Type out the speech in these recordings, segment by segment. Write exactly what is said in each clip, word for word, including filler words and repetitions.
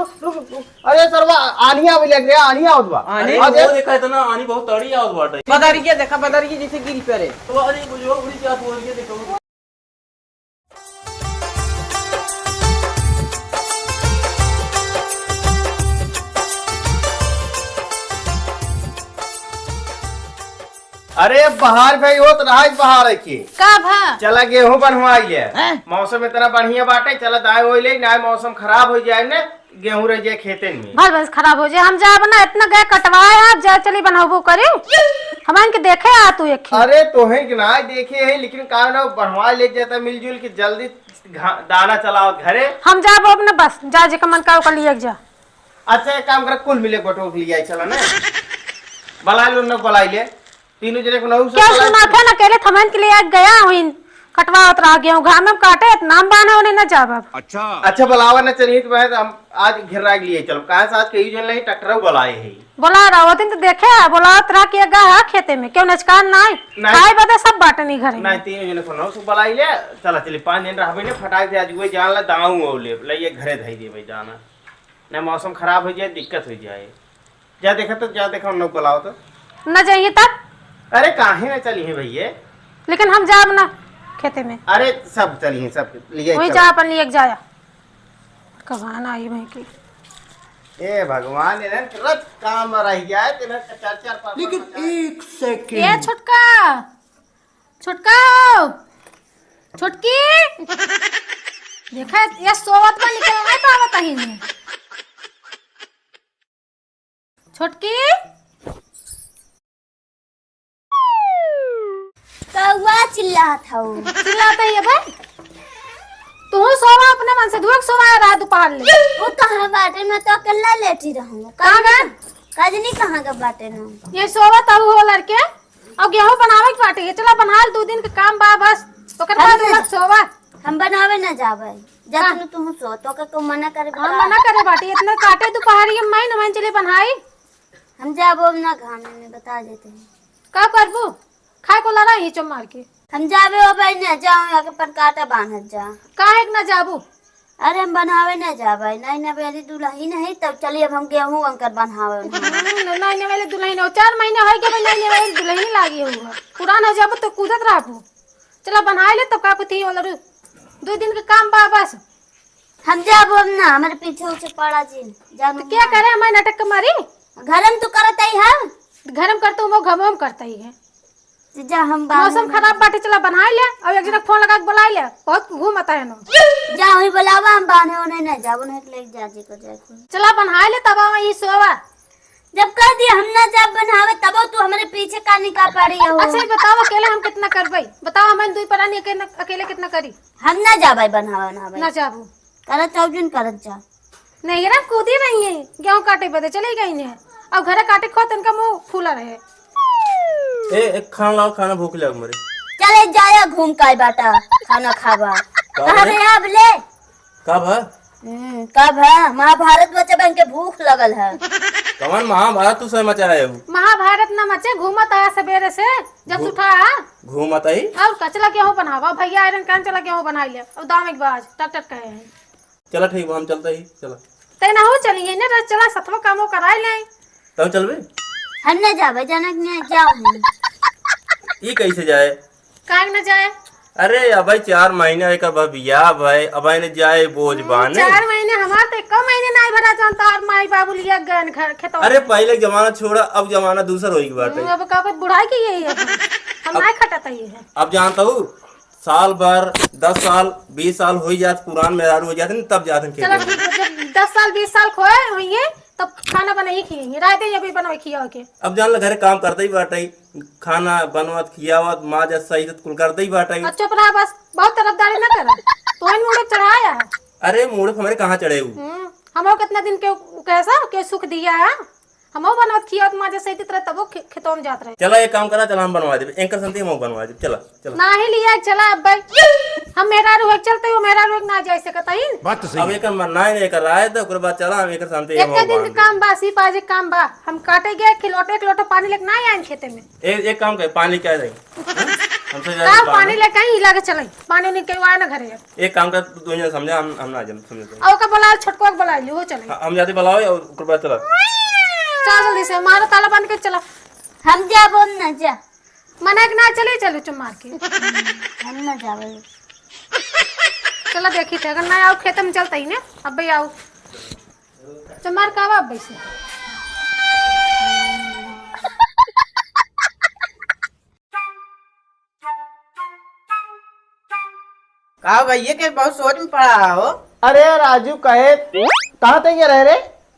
अरे सरवा, आन्ही आवे लग रहा, आन्ही आवत बा। आन्ही? अरे, अरे। वो देखा इतना आन्ही बहुत तड़ी आवत बाटे। बदरिया देखा, बदरिया जैसे गिरी पड़े। तो अरे, वो जो उड़ी जात, वो ये देखो। अरे बहार भाई होत रहा, बहार है के। का भा? चला गेहूं बनवाई ले। हैं? मौसम इतना बढ़िया बाटे, चला दाए होई ले, ना मौसम खराब हो जाए ने, गेहूं रह जाए खेतन में। भल भल खराब हो जाए, हम जाब ना, इतना गए कटवाए, आप जा चली बनौबो करी। हम इनके देखे आ तू एक ही। अरे तोहे के ना देखे है, लेकिन का ना बनवा ले जाता मिलजुल के जल्दी घा-, दाना चलाओ घरे। हम जाब अब ना बस, जा जेकर मन का ओकर लिए जा। अच्छा, एक काम कर, कुल मिले बटोर के लिए आई, चला ना। बला लो ना, बलाई ले। तीनों जने को नहु से क्या बलाई सुना ले। था ना, अकेले थमन के लिए आ गया हूँ, कटवावत रहा गेहूँ, घाम में काटे, इतना हम बाना होने ना जाब अब। अच्छा। अच्छा, बलावा ना चलिए, तो मैं, हम आज घेरा के लिए चलो, काहे से आज कई जन नहीं, ट्रैक्टर बलाए है। बोला रहा, वो दिन तो देखे है, बोलावत रहा कि गा है खेते में, क्यों नचकान नाई? नाई। खाए बदे सब बाटे नहीं घरे में। नाई, तीनों जने को नहु से बलाई ले, चला चली, पाँच दिन रहबे ने, फटाक से आज वो जान ला, दाऊ ले, ले ये घरे धई देबे दाना। ना मौसम खराब हो जाए, दिक्कत हो जाए। जा देखा तो, जा देखा, उन लोग बुलाओ तो। न जाइए तब। अरे काहे ना चली है भैया? लेकिन हम जाब ना खेते में। अरे सब चली हैं, सब लिए वही चलो। जा अपन लिए जाया। कमान आई मैं की। ए भगवान, इन्हें तुरंत काम रह जाए, तो इन्हें चार चार पाँच लेकिन पाँच एक second। ए छोटका, छोटका हो, छोटकी। देखा, ये सोवत में निकल नहीं पावत ही नहीं। छोटकी। कौआ चिल्लात हौ। चिल्लात है ये भाई। तू सोवा अपने मन से, धुआं सोवा रहा दोपहर ले। वो कहाँ बाटे, मैं तो अकेला लेटी रहूँ। कहाँ गए? कजनी कहाँ का बाटे ना? ये सोवा तब हो लड़के। अब गेहूं बनावे के बाटे, ये चला बना ले, दो दिन के काम बा बस, ओकर हम बाद ना उलट जा-, सोवा। हम बनावे ना जावे, जा हाँ। तू, तू सो, तो के को मना करे हम बता। मना करे बाटे, इतना काटे दोपहरिया में, मैं चले बनाई। हम जाबो ना घाम में, बता देते हैं। का करबू? खाए को लड़ा ही चो मार के। हम जाबे हो भाई ना, जाओ यहाँ के पर काटा बांधत जा। काहे के ना जाबू? अरे हम बनावे ना जाबे, नहीं ना बेली दुल्हन नहीं, तब चली अब हम गेहूं अंकर बनावे। हम्म, नहीं ना बेली दुल्हन हो, चार महीने हो गए, नहीं ना बेली दुल्हन लागी हुआ। पुरान हो जाबो तो कूदत रहबो। चला बनाए ले तब का कुछ ही होला रू। दो दिन के काम बा बस। हम जाबो अब ना, हमारे पीछे उछे पड़ा जी। जानू तो क्या ना। करे हमारे नाटक के मारी? घर में तो करत ही हम। घर में करते हो, वो घमो में करता ही है। जा, हम बांधे मौसम नहीं। खराब बाटे, चला बनाए ले, और एक जना फोन लगा के बुलाए ले, बहुत घूमता है ना। जा, वही बुलावा, हम बांधे होने नहीं जाबो, नहीं लेके जा जी को जाए को। चला बनाए ले, तब हम यही सोवा। जब कह दिया हम ना जाब बनावे, तब तू हमारे पीछे का निका पड़ी हो। अच्छा, ये बताओ, अकेले हम कितना करबे? बताओ, हम दुई परानी अकेले, अकेले कितना करी? हम ना जाबे बनावे, बनावे। ना जाबू। करत जाओ, जिन करत जा। नहीं रे, कूदी रही है, गेहूं काटे बदे चली गई ने। अब घरे काटे खो, तनका मुंह फूला रहे। ए, एक खाना लाओ, खाना भूख लग मरे। चले जाया घूम काई बाटा, खाना खाबा। का कहाँ रे? गया अब ले? का भा? हम्म, का भा? महाभारत बचे बन के भूख लगल है। कवन महाभारत तू से मचाए हो? महाभारत ना मचे, घूमत आया सबेरे से, जब घू-, उठा। घूमत आई? और कचला गेहूं बनावा, भैया आयरन कान चला गेहूं बनाई ले। अब दाम एक बार टक टक कहे हैं। चला ठीक बा, हम चलता ही, चला। तै ना हो चलिए ने, रह चला सतवा कामो कराए ले। तब चलबे? हम ना जाबे, जनक ने जाओ हम। ई कैसे जाए? काहे ना जाए? अरे अब भाई चार महीने एकर बा बियाह भाई, अब आने जाए बोझ हम्म, बाने। चार महीने हमार तो एको महीने ना भरा जान, तार माई बाबू लिया गन घर खेतवा अरे में। पहले के जमाना छोड़ा, अब जमाना दूसर होई के बाटे। हम्म, अब का कुछ बुढ़ाई के यही है। हम अब, ना खटत ही है। अब जानता हूँ, साल भर, दस साल, बीस साल होई जात, पुरान मेहरारू हो जात न, तब जात न चलो खेते में। ठीक है, जब दस साल, बीस साल खोए होइए, तब खाना बनाई खियाइए, रात ही अभी बनवाई खिया के। अब जान ले, घरे काम करते ही बाटे, खाना बनवत, खियावत, माजत, सही कुल करते ही बाटे। अब चुप रहा बस, बहुत तरफदारी ना करा। तो इन मुड़े चढ़ाया है। अरे, मुड़े हमारे कहाँ चढ़े हु? हम्म, हमो कितना दिन के कैसा, के सुख दिया है। हमहू बनवत खियावत माजे सहित रहे, तबो खे-, खेतवा में जात रहे। चला, एक काम करा, चला, हम बनवा देबे। एंकर संती हमहू बनवा देबे। चला, चला। नाही लिया, चला अब भाई। हम मेहरारू होइक चलते, वो मेहरारू होइक ना जाए सकत हईन। बात तो सही अब है। एकर मन-, नाही, नाही, एकर राय दे, ओकर बाद चला, हम एकर संती एक हमहू दिन के बनवा काम बा, सी पाजे काम बा। हम काटे गए, खिलोटे, एक लोटा पानी लेके ना आइन खेते में। देबे। ए-, एक काम करे, पानी क्या दे? हमसे ज्यादा का पानी लेके आई, लाके चलाई। पानी नहीं के आए ना घरे। एक काम कर, तू दोनों समझा, हम, हम ना जान, समझा। और का बुलाओ, छोटको के बुला लियो, वो चले। हाँ, हम जाते बुलाओ और ओकर बाद चला। चल जल्दी से, मारो ताला बंद के चला। हम जाबो ना, जा। मना के ना चले, चलो चुप मार के। हम ना जाबो। चला देखी थे, अगर ना आओ खेत में चलता ही ना, अब भाई आओ। चुप मार का अब वैसे। का भैया के बहुत सोच में पड़ा हो? अरे राजू कहे, कहाँ तई के रहे रे?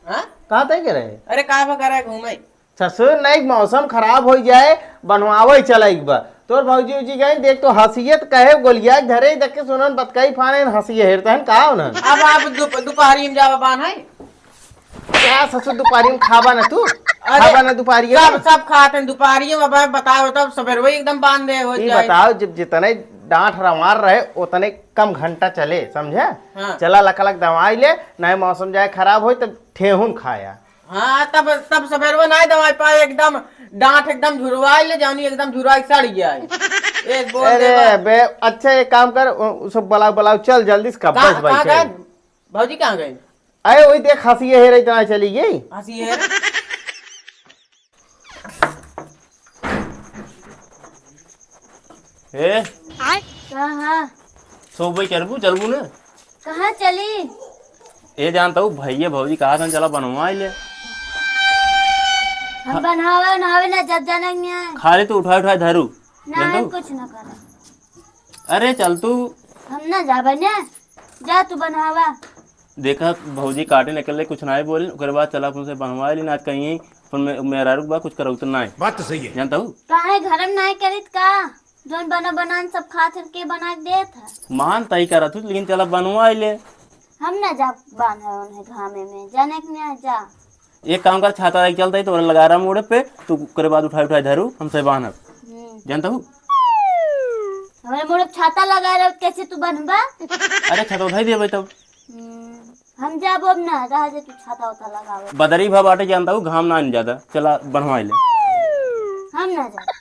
हाँ? कहाँ तई के रहे? अरे का बा करे घूमे? ससुर नहीं, मौसम खराब हो जाए, बनवावे चला एक बार। तोर भौजी उजी गई, देख तो हंसियत कहे गोलिया के धरे, देख के सुनन बतकई फाने हंसिए हेरता है का उन्हन? अब आप दोप-, दोपहरी में जावा बान है? क्या ससुर दुपारी में खाबा ना तू? अरे, खाबा ना दुपारी में? सब, सब खात हैं दुपारी में। अब बताओ तब सवेरवे एकदम बांध दे हो ई जाए। बताओ, जब जितने डांठ रमार रहे उतने कम घंटा चले, समझे? हाँ। चला लकलक दवाई ले, नहीं मौसम जाए खराब होई तब ठेहुन खाया। हाँ, तब, तब सवेरवे नहीं दवाई पाए, एकदम डांठ एकदम झुरवाई ले, जानी एकदम झुरवाई सड़ गया है। एक बोल अरे देवा। बे, अच्छा एक काम कर, उ, उ सब बुलाओ, बुलाओ, चल जल्दी से कब कहाँ, बस भाई, कहाँ चल। गए? भौजी कहाँ गए? अरे वही देख, हंसी है रे, इतना चली गई। हंसी है रे। ए, हाँ, हाँ। सो भाई चलबू, चलबू ना? कहाँ चली? ए जानता हूँ, भैया भौजी कहा था, चला बनवाई ले। हम बनवावे, नहावे ना, जब जाना नहीं है। खाली तू उठाए, उठाए धरू। ना, जानता हूँ? कुछ ना करे। अरे चल तू। हम ना जाबे ने, जा तू बनवावा। देखा भौजी काटे निकले, कुछ नाहीं बोली, ओकरे बाद चला अपन से बनवा ली, ना कहीं अपन में, मेहरारू बा कुछ करौत नाहीं। बात तो सही है। जानता हूँ? काहे घर में नाहीं करित का? जौन बना बनान सब खात हन के बना के देत है। मान तई करत हूँ, लेकिन चला बनवा ले। हम ना जा बांधे उन्हें घामे में, जाने के नहीं जा। एक काम कर, छाता लेके चलता ही तो लगा रहा मोड़े पे, तू ओकरे बाद उठाए उठाए धरू, हमसे बांधब। हम्म। जानता हूँ? हमारे मोड़े पे छाता लगा रहे, कैसे तू बनबा? अरे छाता उठाई देबे तब। हम्म, हम जाबो अब ना, रह जे तू छाता उता लगावे। बदरी भा बाटे जानता हूँ, घाम ना आने ज्यादा, चला बनवाई ले। हम ना जा।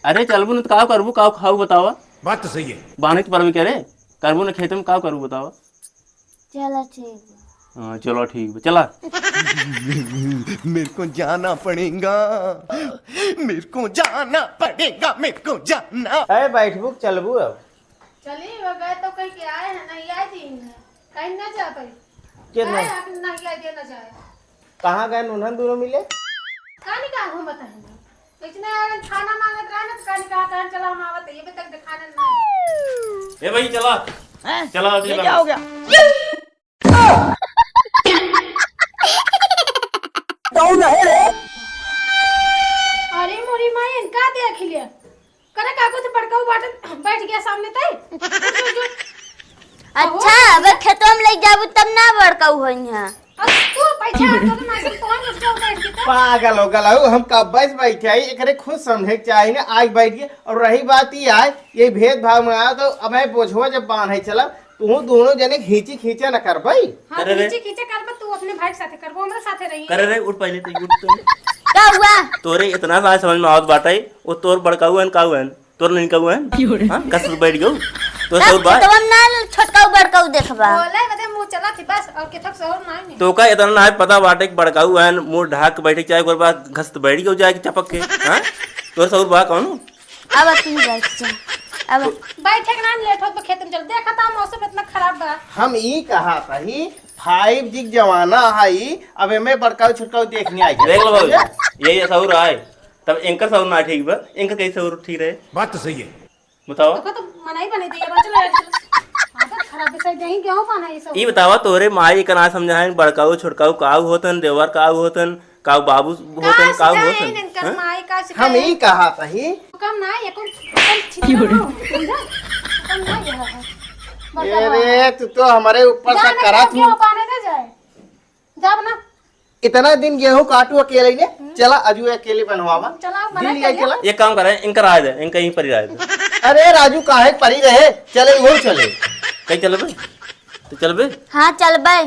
अरे चलबू न तो का करबू, का खाऊ बतावा? बात तो सही है। बांधे के परबे करे, करबू न खेते में का करबू बतावा? चला ठीक बा। हाँ, चला ठीक बा, चला। मेरे को जाना पड़ेगा, मेरे को जाना पड़ेगा, मेरे को जाना। अरे बैठबू, चलबू अब? चली, वो गए तो कहीं के आए हैं, नहीं आए दिन है, कहीं ना जा पाई। के गए नहीं? आप नहीं आए दिन ना जाए। कहाँ गए उन्हन दोनों मिले? कहाँ नहीं कहाँ घूमत हैं? इतने आगे खाना मांगत रहे ना, तो कहाँ नहीं कहाँ, कहाँ चला हम आवत, ये भी तक दिखाने नहीं। ए भाई, चला। हैं? चला, ये चला। क्या हो गया? कौन है रे? अरे मोरी माई, इनका देख लिया। करे काको तो बड़काऊ बाटन बैठ गया सामने तई। अच्छा, अबे खेतवा में लेके जाबू तब ना बड़काऊ होई है। अब तू बैठा है, तो ना से कौन रुक जाओ बैठ के तो। पागल हो गला हूँ, हम कब से बैठे आई, एकरे खुद समझे के चाही ना, आज बैठ गए। और रही बात ये आए, ये भेदभाव में आया तो अब मैं बोझवा जब बांधे चला, तू दोनों जने खींची खींचा न करबई। हाँ, करे रे। खींची खींचा करबा, तू अपने भाई के साथे करबो, हमरे साथे रही। करे रे, उठ पहले तो उठ तू। का हुआ? तोरे इतना सारा समझ में आवत बाटे, वो तोर बड़काऊ हन, काऊ हन, तोर नहीं काऊ हन? क्यों रे? हाँ, कस बैठ गऊ। तो तब सौर बा। खेतवा में ना छोटकाऊ बड़काऊ देखबा। बोले बदे मुंह चला थी बस, और के थक सौर ना है। तो का इतना ना है पता बाटे कि बड़काऊ हन, मुंह ढाक के बैठे चाहे, ओकर बाद घस तो बैठ गऊ जाए के चपक के, हाँ? तोर सौर बा कौन? अब तू ही बैठ जा। अब तो बैठे के ना लेट होत बा खेत में चल। देखा था मौसम इतना खराब बा। हम ई कहा था ही, फाइव जी के जमाना है ई, अब एमे बड़काऊ छोटकाऊ देख नहीं आई। देख लो बाबू, ये, ये सौर आए, तब इनकर सौर ना ठीक बा, इनकर कैसे सौर ठीक रहे? बात तो सही है। बताओ। तो को तो मना ही बने दिया, चलो यार, चलो। आदत खराब है, सही यहीं गेहूं पाना ये सब। ई बतावा, तोरे माई के ना समझाएन, बड़काऊ छोटकाऊ काऊ होतन, देवर काऊ होतन, काऊ बाबू होतन, काऊ सिखाए होतन? इनकर हाँ? माई का हम सिखाए? ई कहा सही। कम ना, ये कौन, कौन छिपा हो, समझा? कम ना ये है। ए रे, तू तो हमारे ऊपर शक करत हूँ। पाने दे जाए। जाब ना। इतना दिन गेहूं काटू अकेले ने, हम्म। चला अजू अकेले बनवावा। चला, मना दिल्ली आई करिया। चला। एक काम करे, इनका रहे दे, इनका यहीं पर ही रहे दे। अरे राजू, काहे परी रहे? चले, वो चले। कहीं चलबे? तो चलबे? हाँ, चलबे।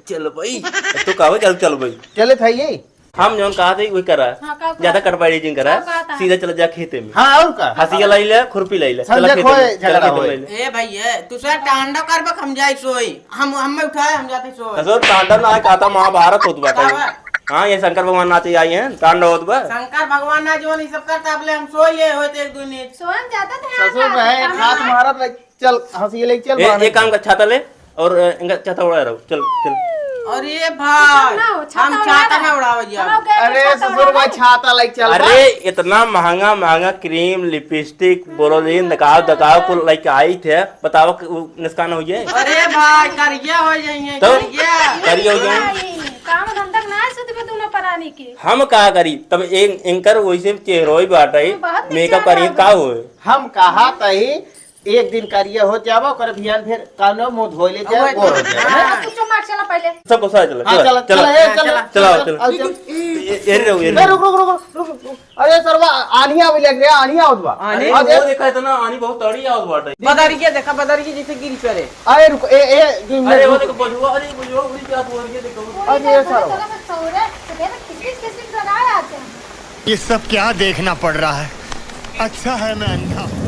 चलबे। तो का हो, चल, चलबे। चले था ये। हम जौन कहा थे, वही करा। हाँ, का कहा ज्यादा था? कटबाड़ी जिन करा, का कहा था? सीधा चला जा खेते में। हाँ, और का? हंसिया लाई ले, खुरपी लाई ले, चला संजय खेते खोए में, चला झगड़ा खेते होए। में ले। ए भैया, तू सर टांडो कर बा, हम जाई सोई। हम, हम में उठाए, हम जाते सोई। ससुर, टांडो ना, कहा था महाभारत होत बाटे। का बा? हाँ, ये शंकर भगवान नाचे आई हैं, टांडो होत बा। शंकर भगवान ना जौन ई सब करता, अबले हम सोई ले होते एक दो नींद। सोहन ज्यादा ध्यान ससुर रख, बहन, काम हाथ मार। मारत रह, चल, हंसिया ले चल ए, बाहर एक काम कर, छाता ले और, अ, इनका छाता उड़ा रहो, चल, चल। अरे भाई, ना हो, छाता हम उड़ा छाता रहा। ना उड़ावल जाओ। हम लोग गए अरे छाता ससुर उड़ा भाई, रहे। छाता ले चल बा। अरे, इतना महंगा, महंगा क्रीम, लिपस्टिक, बोरोलिन, दकाव, दकाव कुल लेके आई थे, बताओ कि वो नुकसान हो जाए? अरे भाई, करिया हो जाइए, तो करिया। करिया हो जाए। काम धंधा ना है, सुध में दोनों परानी के। हम का करी? तब एक एंकर वैसे चेहरो ही बाटे, हम बहुत makeup पीछे करी, रह का गए। होए? हम कहा तही एक दिन करिया हो जाबो, ओकर बिहान फिर कानो मुंह धोए ले जाए, अबे, गोर हो जाए। हाँ। तू चुप मार, चला पहले। सबको साथ चला, हाँ, चला, चला, चला, चला, ए, चला, चला, चला, चला, चला। चला, चला। ए, ए, ए, रे, ए, रे। ए, रुक, रुक, रुक, रुक, रुक। अरे सरवा, आनी आवे लग रहा, आनी आवत बा। आनी? अरे, अरे, वो देखा इतना आनी बहुत तड़ी आवत बाटे। बदरिया देखा, बदरिया जैसे गिरी पड़े। अरे रुक, ए, ए, अरे वो देखो बजुआ, अरे बजुआ उड़ी क्या बोल के देखो। अरे सरवा। चला, चला, बस सौरे, तो देखो, किस, किस, किस, किस लगा रहा है। ये सब क्या देखना पड़ रहा है? अच्छा है मैं अंधा हूँ।